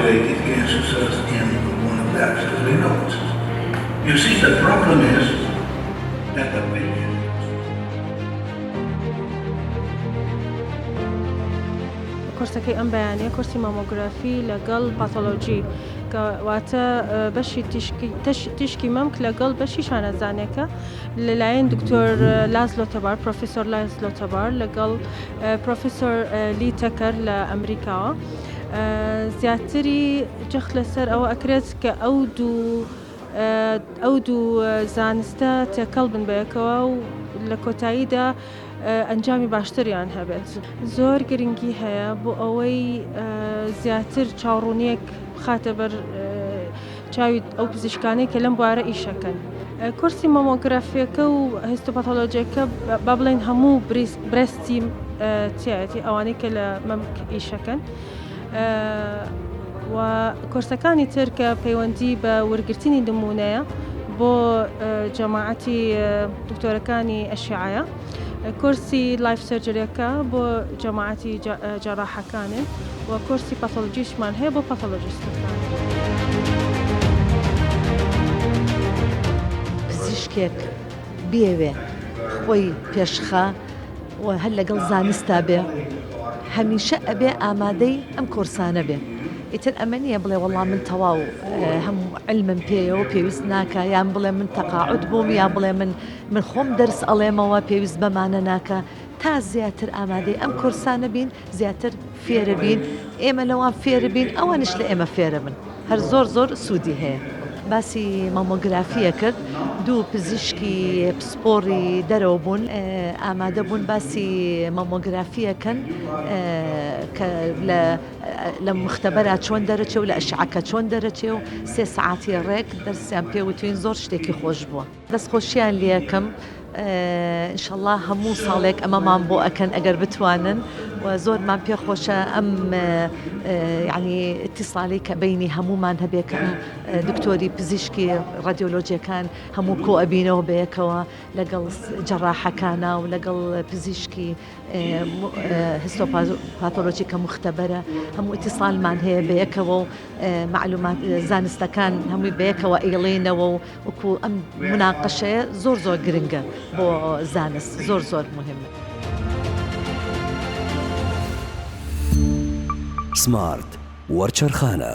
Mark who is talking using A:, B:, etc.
A: isolated cancer cells in one of the axillary nodes. You see, the problem is that the patient
B: کۆرسەکەی ئەم بەیانیە کۆرسی مامۆگرافی لەگەڵ پاتۆلۆجی کە واتە بەشی تیشکی مەمک لەگەڵ بەشی شانەزانێکە لەلایەن دکتۆر لازلۆ تەبار پرۆفیسۆر لازلۆ تەبار لەگەڵ پرۆفیسۆر لی تەکەر لە ئەمریکاوە زیاتری جەخت لەسەر ئەوە ئەکرێت کە ئەو دوو ئەو دوو زانستە تێکەڵ بن بەیەکەوە و لە کۆتاییدا ئەنجامی باشتریان هەبێت. زۆر گرنگی هەیە بۆ ئەوەی زیاتر چاوڕوونیەک بخاتە بەر چاوی ئەو پزیشکانەی کە لەم بوارە ئیشەکەن. کۆرسی مۆمۆگرافیەکە و هێستۆپاتۆلۆجیەکە با بڵێین هەموو برێستی تیایەتی ئەوانەی کە لە مەمک ئیشەکەن و کۆرسەکانی تر کە پەیوەندی بە وەرگرتنی نمونەیە بۆ جەماعەتی دکتۆرەکانی ئەشعەیە کۆرسی لایف سێرجریەکە بۆ جەماعەتی جەراحەکانن و کۆرسی پاتۆلۆجیشمان هەیە بۆ پاتۆلۆجیستەکان.
C: پزیشکێک بیەوێ خۆی پێشخا و هەر لەگەڵ زانستا بێ هەمیشە ئەبێ ئامادەی ئەم کۆرسانە بێ ئیتر ئەمە نییە بڵێ وەڵا من تەواو هەموو علمم پێیەوە پێویست ناکە یان بڵێ من تەقاعد بووم یا بڵێ من من خۆم دەرس ئەڵێمەوە پێویست بەمانە ناکە تا زیاتر ئامادەی ئەم کۆرسانە بین زیاتر فێرە بین ئێمە لەوان فێرە بین ئەوانیش لە ئێمە فێرە بن هەر زۆر زۆر سوودی هەیە. باسی مامۆگرافیە کرد دوو پزیشکی پسپۆڕی دەرەوە بوون ئامادە بوون باسی مامۆگرافیەکەن کە لە لە مختبەرا چۆن دەرەچێ و لە ئەشعەکە چۆن دەرەچێ و سێ سەعاتی ڕێک دەرسیان پێ وتوین زۆر شتێکی خۆش بووە. دەست خۆشیان لێکەم انشاللە هەموو ساڵێک ئەمەمان بۆ ئەکەن ئەگەر بتوانن و زۆرمان پێ خۆشە ئەم یعنی اتصالی کە بینی هەمومان هەبێ کە ئەم دکتۆری پزیشکی ڕادیۆلۆجیەکان هەموو کۆ ئەبینەوە بەیەکەوە لەگەڵ جەراحەکانە و لەگەڵ پزیشکی هیستۆپاتۆلۆجی کە مختبەرە هەموو اتصالمان هەیە بەیەکەوە و معلومات زانستەکان هەمووی بەیەکەوە ئەیڵێینەوە و وەکو ئەم مناقەشەیە زۆر زۆر گرنگە بۆ زانست زۆر زۆر مهمە.
D: سمارت وەرچەرخانە.